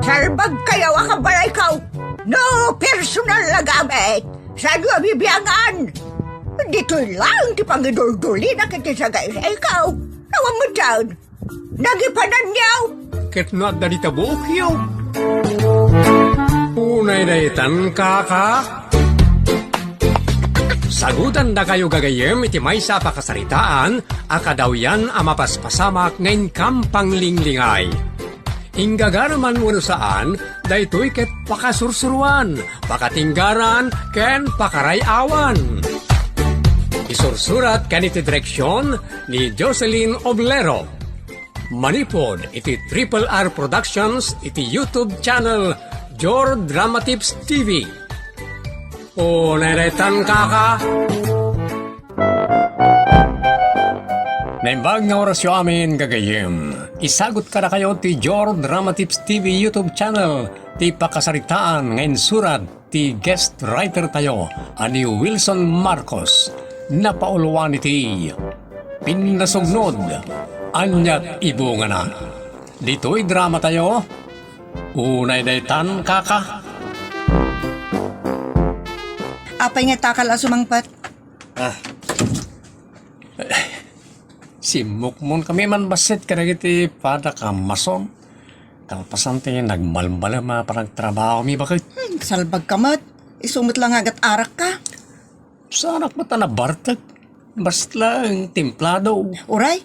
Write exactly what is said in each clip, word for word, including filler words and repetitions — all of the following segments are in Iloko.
Salbagkayo a kabalayko. No personal a gamit, saanyo a bibiangan. Ditoy laeng ti pangiduldulina iti sagaysayko. Awan met saan. Nagipananyo. Ket no adda dita buokyo. Unay daytan, kaka. Sagutandakayo gagayyem iti maysa a pakasaritaan a kadawyan a mapaspasamak nga inkam panglinglingay. Inggagara man wenno saan, daytoy ket pakasursuroan, pakatinggaran, ken pakaray-awan. Isursurat ken iti direksion ni Jocelyn Oblero. Manipud iti Triple R Productions iti YouTube channel Jor Dramatips T V. Unay daytan, kaka. Naimbag nga orasyo amin, gagayyem. Isagut kadakayo ti Jor Dramatips T V YouTube channel ti pakasaritaan nga insurat ti guest writer tayo a ni Wilson Marcos. Napauloan iti Pinnasugnod, Aniat Ibungana. Ditoy drama tayo, unay daytan, kaka. Apay nga takal a sumangpet? Ah. Simmukmon kami man bassit kadagiti padak a mason. Kalpasan ti nagmalmalem a panagtrabahomi, baket. Hmm, salbagka met. Isu met la nga agat-arakka. Saanak met a nabartek. Basta laeng templado. Uray,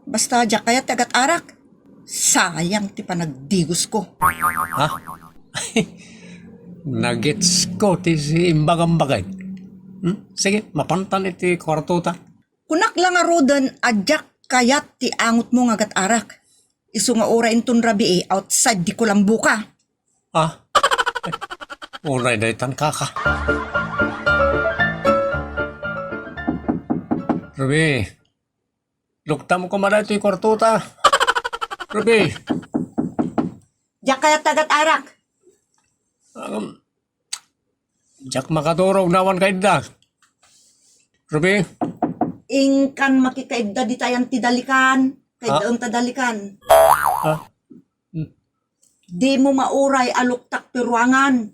basta diak kayat ti agat-arak. Sayang ti panagdigosko. Ha? Nagitsko ti imbagam, baket. Hmm? Sige, mapantan iti kuartota. Kunak la ngaruden a diak kayat ti angotmo nga agat-arak. Isu nga uray inton rabii outside ti kulamboka. Ah? Uray daytan, kaka. Ruby, luktam koma daytoy kuartota. Ruby. Diak kayat ti agat-arak. Um, Diak makaturog no awan kaidda. Ruby? Inkan makikaidda ditayan ti dalikan. Kaiddaem ta dalikan. Ha? Dimo mauray a luktak ti ruangan.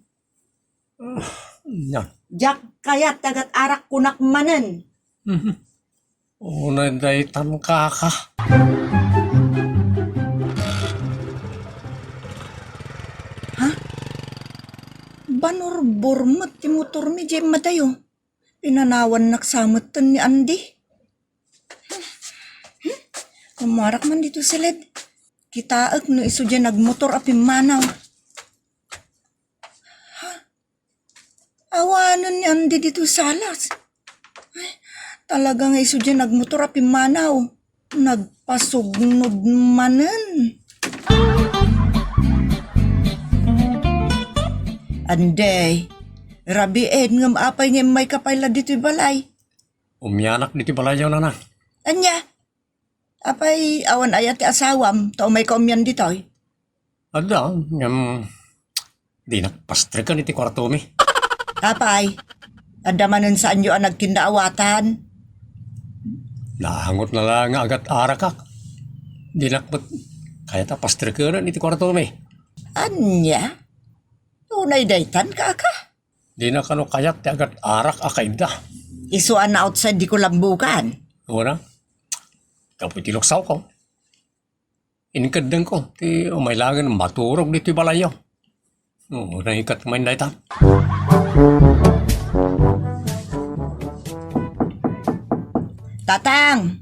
Nya. Diak kayat ti agat-arak, kunak manen. Mhm. Unay daytan, kaka. Ha? Banurbur met ti motormi diay immadayo. Pinanawannak sa metten ni Andy. Hmm? Ummuarak man ditoy siled. Kitaek no isu diay nagmotor a pimmanaw. Ha? Awanen ni Andy ditoy salas. Ay, talaga nga isu diay nagmotor a pimmanaw. Nagpasugnod manen. Andy, rabiin ngem apay nga immayka pay la ditoy balay? Umianak ditoy balayyo, nana. Ania? Apay, awan aya ti asawam, ta umayka umian ditoy? Adda, ngem dinak pastreken iti kuartomi. Apay, adda manen saanyo a nagkinnaawatan? Naangotna la nga agat-arakak. Dinak met kayat a pastrekenen iti kuartomi. Ania? Unay daytan, kaka? Dina kano kayat ti agat-arak a kaidda. Isu a na-outside di kulambukan. Wana? Gapu iti luksawko. Inkeddengko ti umay laengen maturog ditoy balayyo. No, naikat man dayta. Tatang!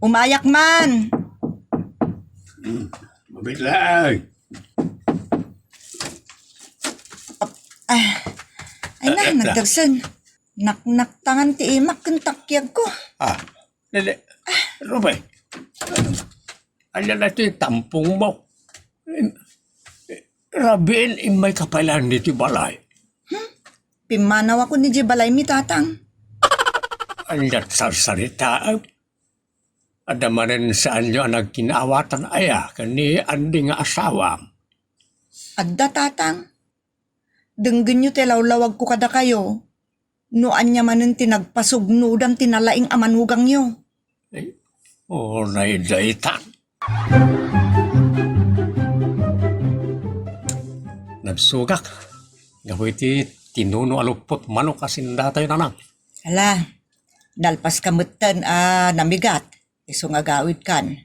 Umayak man! Mabitlay! Ah, ay na, Ay, ay, nagdagsen. Naknaktangan ti imak ken takyagko. Ah, dali. Ruby. Ania daytoy tampongmo? Rabiin, immayka pay laeng ditoy balay. Hmm? Pimmanaw ako ni di balaymi, Tatang. Ania ti sarsaritaem? Adda manen saanyo a nagkinnaawatan aya ken ni Andy nga asawam? Adda, Tatang. Denggenyo ti lawlawagko kadakayo. No ania manen ti nagpasugnodam ti nalaing a manugangyo. Ay, unay daytan. Sugak, gapu iti tinuno a luppot manok a sindatayo, Nanang. Ala, nalpaska metten a namigat, isu nga agawidkan.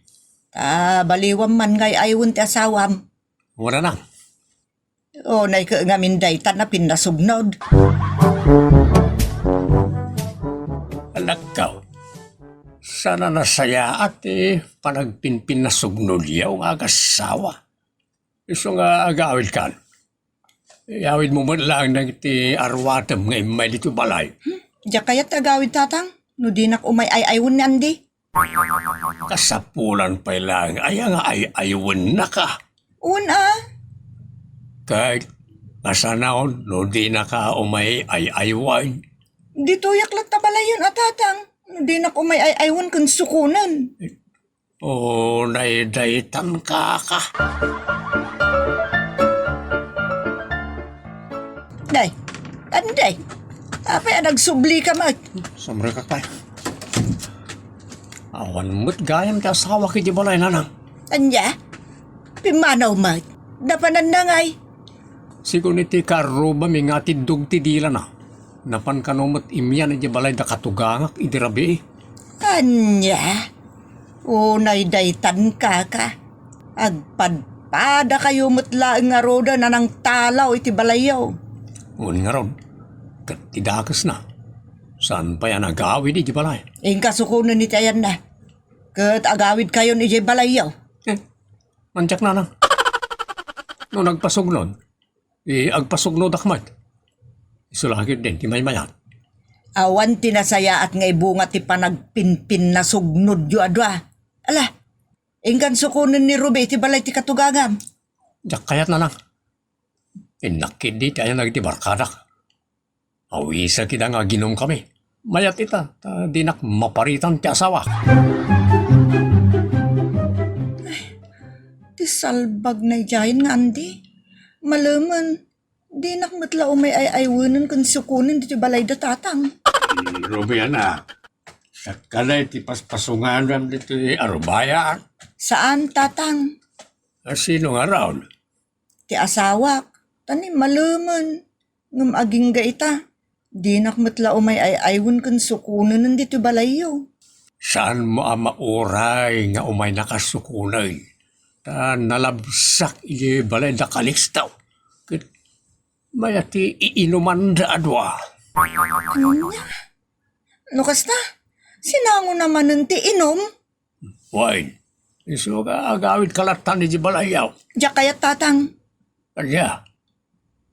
Ta baliwam man nga ay-aywen ti asawam. Wen, Nanang. O, nay ke ngamin daytan a pinnasugnod. Anakkaw, saan a nasayaat ti panagpinpinnasugnodyo nga agassawa. Isu nga agawidkan. Iyawidmo met laeng dagiti aruatem nga immay ditoy balay. Hmm? Diak kayat agawid, Tatang, no dinak umay ay-aywen ni Andy. Kasapulan pay laeng aya nga ay-aywennaka. Wen a. Ket, kasano no dinaka umay ay-aywen? Ditoyak latta balayen a, Tatang. No dinak umay ay-aywen ken sukonen. O, naydaytan, kaka. Day, Andy, apay a nagsublika met? Sumrekak pay. Awan met gayam ti asawak iti balay, Nanang. Ania? Pimmanaw met. Napananna ngay? Sigun iti karrubami nga atiddog ti dilana, napan kano met imian idiay balay da katugangak idi rabii. Ania? Unay daytan, kaka. Agpadpadakayo met laeng ngaruden a nangtalaw iti balayyo. Wen ngarud, ket ti dakesna, saan pay a nagawid idiay balay. Inka sukonen iti ayanna, ket agawidkayon idiay balayyo. Eh, mantiak, Nanang. No nagpasugnod, eh, agpasugnodak met. Isu la ketdin ti maymayat. Awan ti nasayaat nga ibunga ti panagpinpinnasugnodyo a dua. Ala, inkan sukonen ni Ruby iti balay ti katugangam. Diak kayat, Nanang. Innak ketdi ti ayan dagiti barkadak. Awisak ida nga aginumkami. Mayat ita, ta dinak maparitan ti asawak. Ay, ti salbag na idiayen nga Andy. Malemen, dinak met la umay ay-aywenen ken sukonen ditoy balay da, Tatang. Ruby, anak, sakkanay ti paspasunganam ditoy arubaya. Saan, Tatang? A, sino ngarud? Ti asawak, ta ni malemen, ngem agingga ita, dinak met la umay ay-aywen ken sukonenen ditoy balayyo. Saanmo a mauray nga umaynaka sukonen, ta nalabsak idiay balay da Calixto. Ket mayat ti iinumanda a dua. Ania? No kasta, sinango na manen ti inum? Wen, isu nga agawidka lattan idiay balayyo. Diak kayat, Tatang. Ania?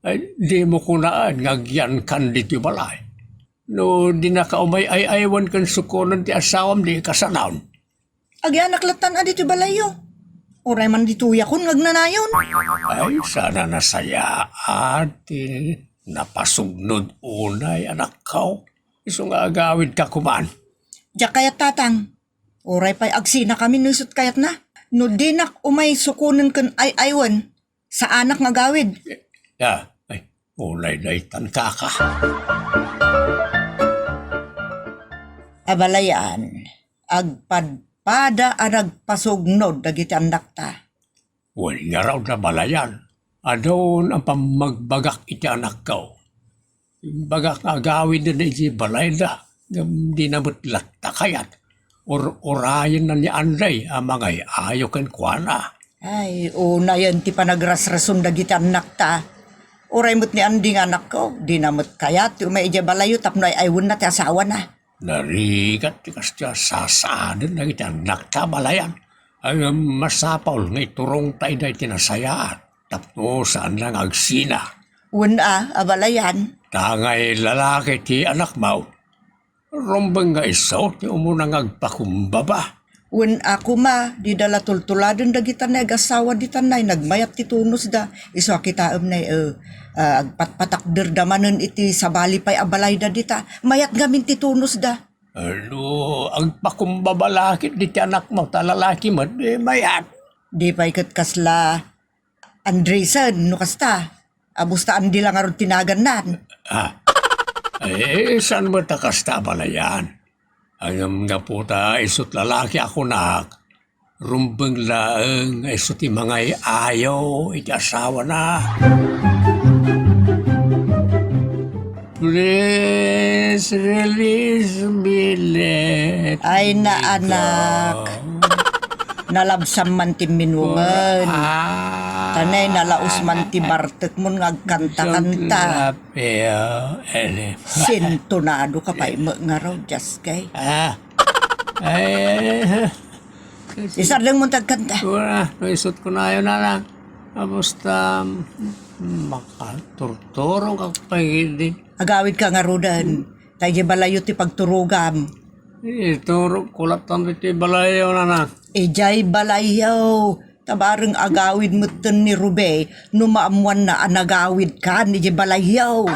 Ay, dimo kunaan nga agyankan ditoy balay. No dinaka umay ay-aywen ken sukonen ti asawam, di kasanaon. Agyanak lattan a ditoy balayyo. Uray man ditoyakon nga agnanayon. Ay, saan a nasayaat ti napasugnod unay, anakko. Isu nga agawidka koman. Diak kayat, Tatang. Uray pay agsinakamin no isut' kayatna. No dinak umay sukonen ken ay-aywen, saanak nga agawid. Ya, ay, unay daytan, kaka. Abalayan, agpadpada a nagpasugnod dagiti annakta. Wen ngarud, abalayan, adun a pammagbagak iti anakko. Imbagak nga agawiden idiay balayda, ngem dina met latta kayat. Ur-urayenna ni Andy a mangay-ayo kenkuana. Ay, unayen ti panagrasrason dagiti annakta. Uray met ni Andy nga anakko, dina met kayat ti umay idiay balayyo tapno ay-aywenna ti asawana. Narigat ti kastoy a sasaaden dagiti annakta, abalayan. Ngem masapul nga iturongta ida iti nasayaat tapno saanna nga agsina. Wen a, abalayan. Ta angay lalaki ti anakmo, rumbeng nga isu ti umuna nga agpakumbaba. Wen a koma, dida la tultuladen dagita nay agassawa ditan nay nagmayat ti tunosda. Isu a kitaem nay, eh, ah, agpatpatakderda manen iti sabali pay a balayda dita. Mayat ngamin ti tunosda. Ano, agpakumbaba la ketdi ti anakmo ta lalaki met, eh, mayat. Di pay ket kasla Andresen, no kasta. Abus ta Andy la ngarud ti nagannan. Ah. Eh, saan met a kasta, abalayan? Ngem gapu ta isut' lalaki a kunak, rumbeng laeng nga isu ti mangay-ayo iti asawana. Please release me, let Ay, me naanak. Go. Nalabsam man ti minungen. Ah. Tanay, nalaus man ti bartekmon nga agkanta-kanta. Don't laugh here anymore. Sintonado ka pay met ngarud, Jaskay. Ah. Ay, ay, ay. Isardengmo ti agkanta. Wala, naisut ko na yun, anak. Kamusta? Makaturturong ka pa, hindi. Agawid ka ngaruden. Ta idiay balayyo ti pagturogam. Iturog ko latta iti balayyo, nana. Idiay balayyo. Ta bareng agawid metten ni Rube no maammuanna a nagawid kan idiay balayyo.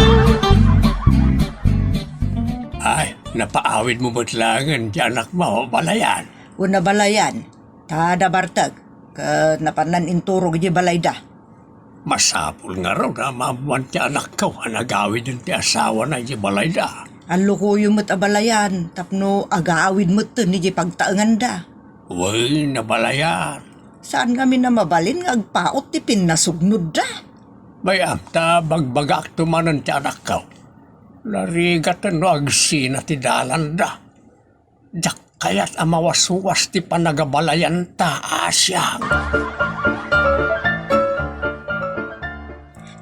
Ay, napaawid mo met laengen ti anakmo, balayan. Wen a balayan, ta adda bartek, ket napannan inturog idiay balayda. Masapul ngarud a maammuan ti anakko a nagawiden ti asawana idiay balayda. Allukoyo met a balayan tapno agawid metten idiay pagtaenganda. Wen a balayan. Saan ngamin a mabalin nga agpaut ti pinnasugnodda? Bay-am ta bagbagaakto manen ti anakko. Narigaten no agsina ti dalanda. Diak kayat a mawaswas ti panagabalayanta, Asiang.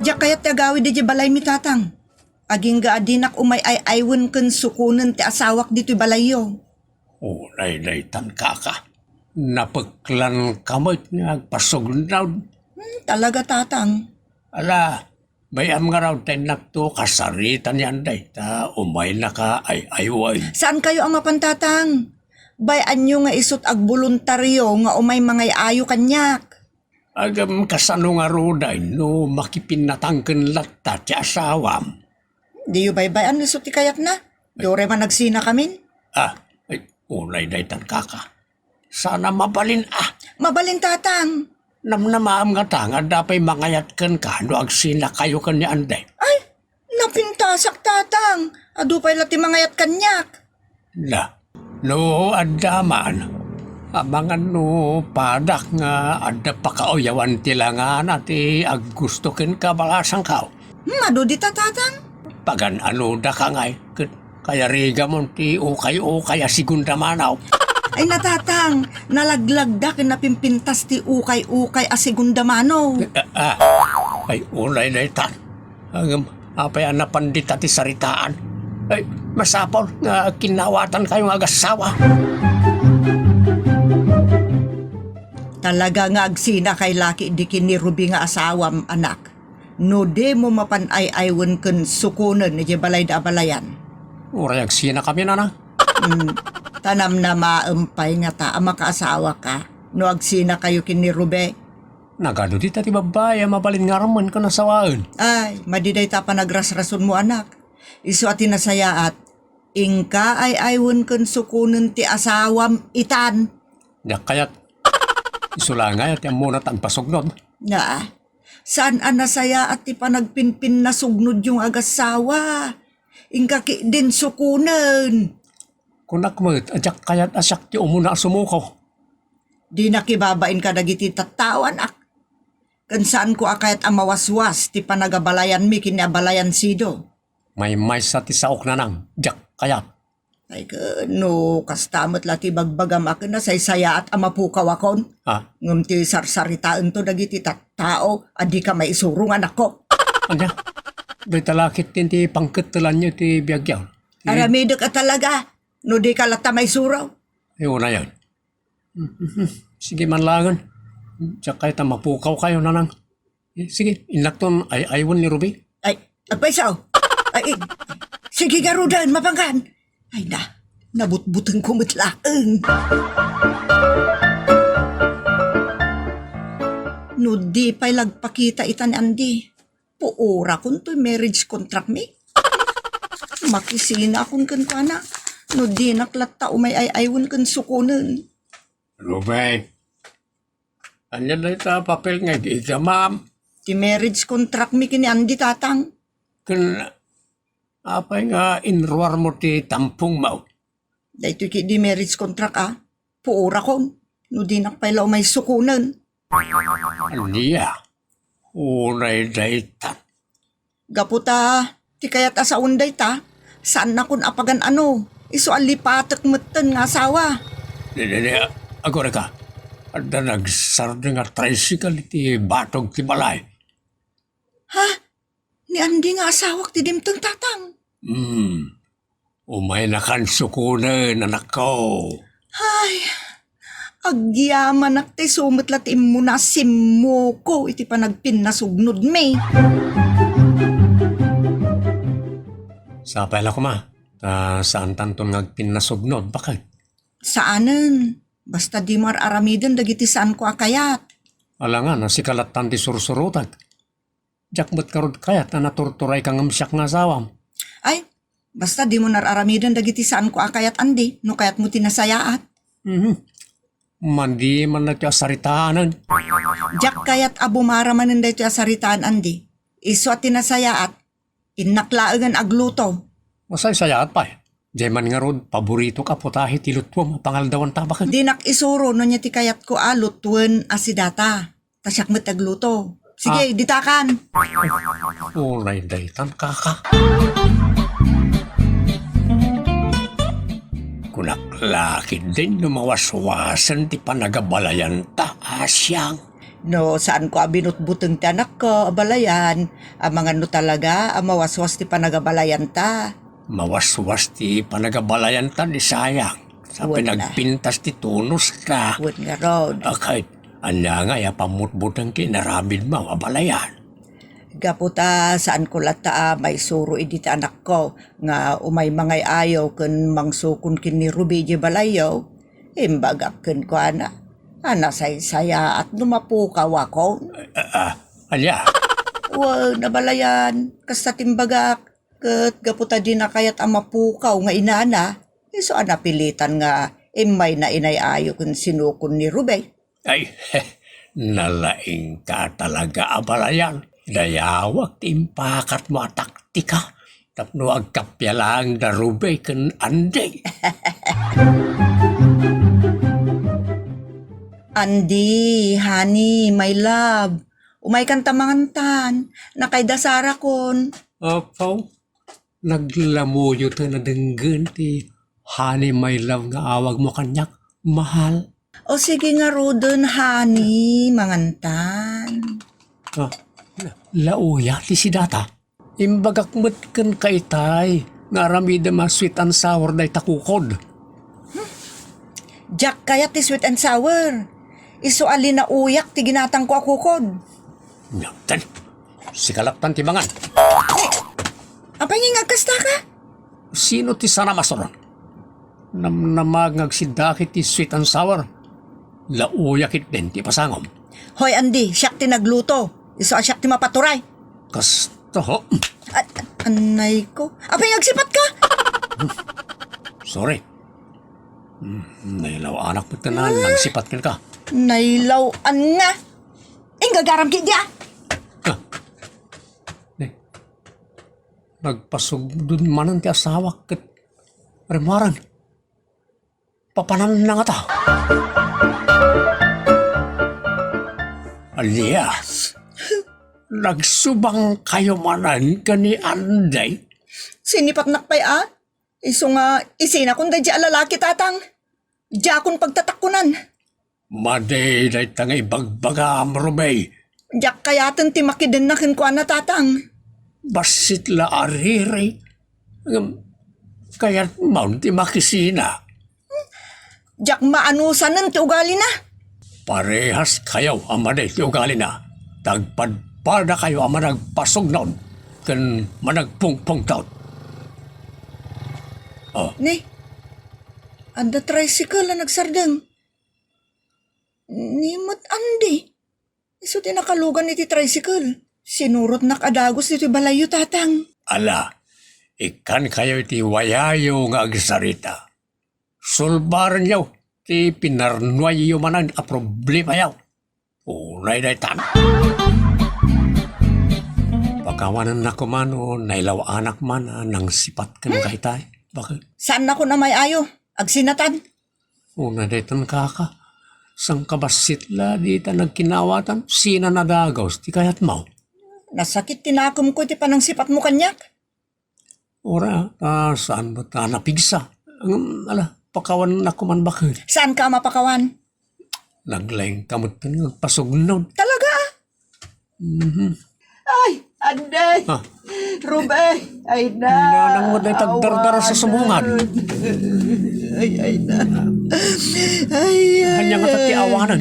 Diak kayat ti agawid idiay balaymi, Tatang. Agingga a dinak umay ay-aywen ken sukonen ti asawak ditoy balayyo. Unay daytan, kaka. Napeklan ka met nga agpasugnod. Hmm, talaga, Tatang. Ala, bay-am ngarud ta innakto kasarita ni Anday, ta umaynaka ay-aywen. Saankayo a mapan, Tatang? Bay-anyo nga isut' agboluntario nga umay mangay-ayo kaniak. Ngem kasano ngaruden no makipinnatangken latta ti asawam? Diyo baybay-an isu ti kayatna? Diyo uray man agsinakamin? Ah, ay, unay daytan, kaka. Saan a mabalin, ah. Mabalin, Tatang. Namnamaem ngata nga adda pay mangayat kenka no agsinakayo ken ni Anday. Ay, napintasak, Tatang. Adu pay la ti mangayat kaniak. Na, no adda man, amangan no padak nga adda pakauyawan ti langana ti aggusto kenka, balasangko. Hmm, adu dita, Tatang? Pagan-anodaka ngay, ket kayarigamon ti ukay-ukay a segunda mano. Ay, na, Tatang, nalaglagda ken napimpintas ti ukay-ukay a segunda mano. Ah, ah. Ay, unay daytan. Ngem, apay a napan dita ti saritaan? Ay, masapul nga kinnawatankayo nga agassawa. Talaga nga agsinakay laki di ken ni Ruby nga asawam, anak. No dimo mapan ay-aywen ken sukonen idiay balayda a balayan. Uray agsinakami, nana. Hmm, ta namnamaem pay ngata a makaasawaka no agsinakayo ken ni Ruby. Nagadu dita ti babbai a mabalin nga armen ken asawaen. Ay, madi dayta a panagrasrasonmo, anak. Isu a ti nasayaat, inka ay-aywen ken sukonen ti asawam itan. Diak kayat. Isu la ngay ti ammona ta agpasugnod. Naa, saan a nasayaat ti panagpinpinnasugnodyo nga agassawa. Inka ketdin sukonen. Kunak met a diak kayat a siak ti umuna a sumuko. Dinak ibabain kadagiti tattao, anak. Ken saanko a kayat a mawaswas ti panagabalayanmi ken ni abalayan Sido. Maymaysa ti saok, nanang, diak kayat. Ay, ken no kasta met la ti bagbagam a ken nasaysayaat a mapukawakon. Ah. Ngem ti sarsaritaento dagiti tattao a dika maisurong, anakko. Ania? Dayta la ketdin ti pangkettelanyo ti biagyo. Ti Aramidek a talaga, no dika latta maisurong. Ay, unayen. Sige man laengen. Diak kayat a mapukawkayo, nanang. Eh, sige, innakton ay-aywen ni Ruby. Ay, agpayso. Ay, eh, sige ngaruden, mapankan. Ay na, nabutbutengko met laeng. No di pay la agpakita ita ni Andy, puorakon toy marriage contract mi. Makisinakon kenkuana no dinak latta umay ay-aywen ken sukonen. Ruby, ania dayta a papel nga iti ikamam? Ti marriage contract mi ken ni Andy, tatang. Ken apay nga inruarmo ti tampongmo? Daytoy ketdi marriage contract a puorakon no dinak pay la umay sukonen. Ania? Unay daytan. Gapu ta Kayat a sawen dayta, saannakon a pagan-ano. Isu a lipatek metten nga asawa. Didi, agurayka. Adda nagsardeng a tricycle iti batog ti balay. Ha? Ni Andy nga asawak ti dimteng, Tatang? Hmm. Umaynakan sukonen, anakko. Ay, agyamanak ta isu met la ti immuna a simmuko iti panagpinnasugnodmi. Sapay la koma, ta saantanton nga agpinnasugnod, baket? Saanen. Basta dimo ar-aramiden dagiti saanko a kayat. Alangan, a sika lattan ti sursurotek. Diak met ngarud kayat a naturturayka ngem siak nga asawam. Ay, basta dimo ar-aramiden dagiti saanko a kayat, Andy, no kayatmo ti nasayaat. Mhm. Madi man daytoy a saritaen. Diak kayat a bumara manen daytoy a saritaan, Andy. Isu a ti nasayaat, innak laengen agluto. Masaysayaat pay. Diay man ngarud, paboritok a putahe ti lutuem a pangaldawanta, baket. Dinak isuro no ania ti kayatko a lutuen a si data. Ta siak met agluto. Sige, ah, ditakan. Unay daytan, kaka. Kunak la ketdin no mawaswasen ti panagabalayanta, a siang. No, saanko a binutbuteng ti anakko a balayan, amangan no talaga a mawaswas ti panagabalayanta. Mawaswas ti panagabalayanta ni sayang. Sa pinagpintas ti tunosta. Wen ngarud. Ket ania ngay a pammutbuteng ti inaramidmo a balayan? Gapu ta saanko latta a maisuro idi ti anakko nga umay mangay-ayo ken mangsukon ken ni Ruby idiay balayyo, imbagak kenkuana a nasaysayaat no mapukawakon. Ah, ah, ania? Wen, a balayan, kasta ti imbagak. Ket gapu ta dina kayat a mapukaw nga inana, isu a napilitan nga immayna inay-ayo ken sinukon ni Ruby. Ay, nalaingka talaga a balayan. Dayawak ti impakatmo a taktika tapno agkappia laeng da Ruby ken Andy. Andy, honey, my love, umaykanta mangantan. Nakaidda Sarakon. Apo, naglamuyo ta nadenggen ti honey, my love nga awagmo kaniak, mahal. O sige ngaruden, honey, mangantan. Ah, la uya ti sidata. Imbagak met kenka itay nga aramidem a sweet and sour dayta kukod. Hmm? Diak kayat ti sweet and sour. Isu a linauyak ti ginatangko a kukod. Nagtan, sika lattan ti mangan. Apay nga agkastaka? Sino ti sanamasuron? Namnama nga agsidaki ti sweet and sour. La uya ketdin ti pasangom. Hoy, Andy, siak ti nagluto. Isu a siak ti mapaturay. Kasta, ho? A-, anay ko. Apay nga agsipatka? Sorry. Hmm, nailaw-anak met kano, nangsipat kenka. Nailaw-an nga. Inggagaram ketdi, ah. Ah. Ne. Nagpasugdon manen ti asawak ket rimmuaren. Papananna ngata. Alias, nagsubangkayo manen ken ni Andy? Sinipatnak pay a. Isu nga isinakon daydiay a lalaki, Tatang. Diakon pagtatakkunan. Madi dayta nga ibagbagam, Ruby. Diak kayaten ti makidenna kenkuana, Tatang. Bassit la a riri. Ngem kayatmon ti makisina. Diak maanusanen ti ugalina. Parehaskayo a madi ti ugalina. Tagpadpadakayo a managpasugnod ken managpungpungtot. Oh. Ni, adda tricycle a nagsardeng. Ni met Andy. Isu ti nakalugan iti tricycle. Sinurotnak a dagus ditoy balayyo, Tatang. Ala, ikkankayo iti wayayo nga agsarita. Sulbarenyo ti pinarnuayyo manen a problemayo. Unay daytan. Pakawanennak koma no nailaw-anak man a nangsipat ken Hmm? kaytay. Bakit? Saannakon a may-ayo. Agsinatan. Unay daytan, kaka. Sangkabassit la dita nagkinawatan, sina nadagus ti kayatmo? Nasakit ti nakemko iti panangsipatmo kaniak. Ora, ah, saan met ta napigsa? Ngem, ala, pakawannak man baket. Saanka a mapakawan? Naglaingka met nga agpasugnod. Talaga? Mhm. Ay, Ande! Ah. Rube! Ay na! Nanang mo na itagdardara sa sumungan. Ay, ay na. Ay, ay. Ania nga ti awanen?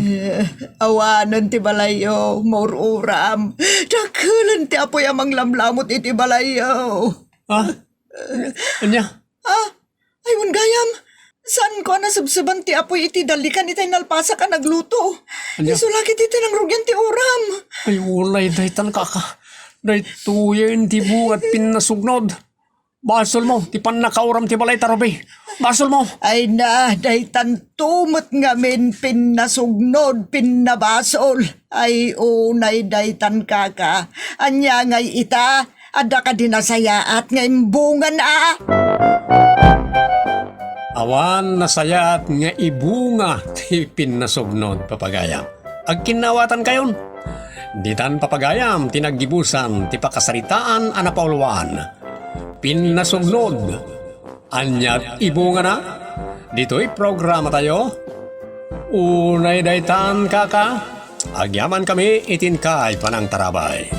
Awanen ti balayyo, maur-uram. Dakelen ti apuy a manglamlamot iti balayyo. Ah? Ania? Ah? Ay, wen gayam. Saanko a nasebseban ti apuy iti dalikan itay nalpasak a nagluto. Ania? Isu la ketdi ti nangrugian ti uram. Ay, ulay daytan, kaka. Daytoyen ti bunga ti pinnasugnod. Basolmo ti pannakauram ti balay ta, Ruby. Basolmo. Ay na, daytanto met ngamin pinnasugnod, pinnabasol. Ay, unay daytan, kaka. Ania ngay ita? Adda kadi nasayaat nga imbungana? Awan nasayaat nga ibunga ti pinnasugnod, papagayam. Agkinnawatan kayon. Ditan, papagayam, ti naggibusan ti pakasaritaan a napauluan. Pinnasugnod. Ania ti ibungana? Ditoy programa tayo. Unay daytan, kaka, agyaman kami iti inkay panangtarabay.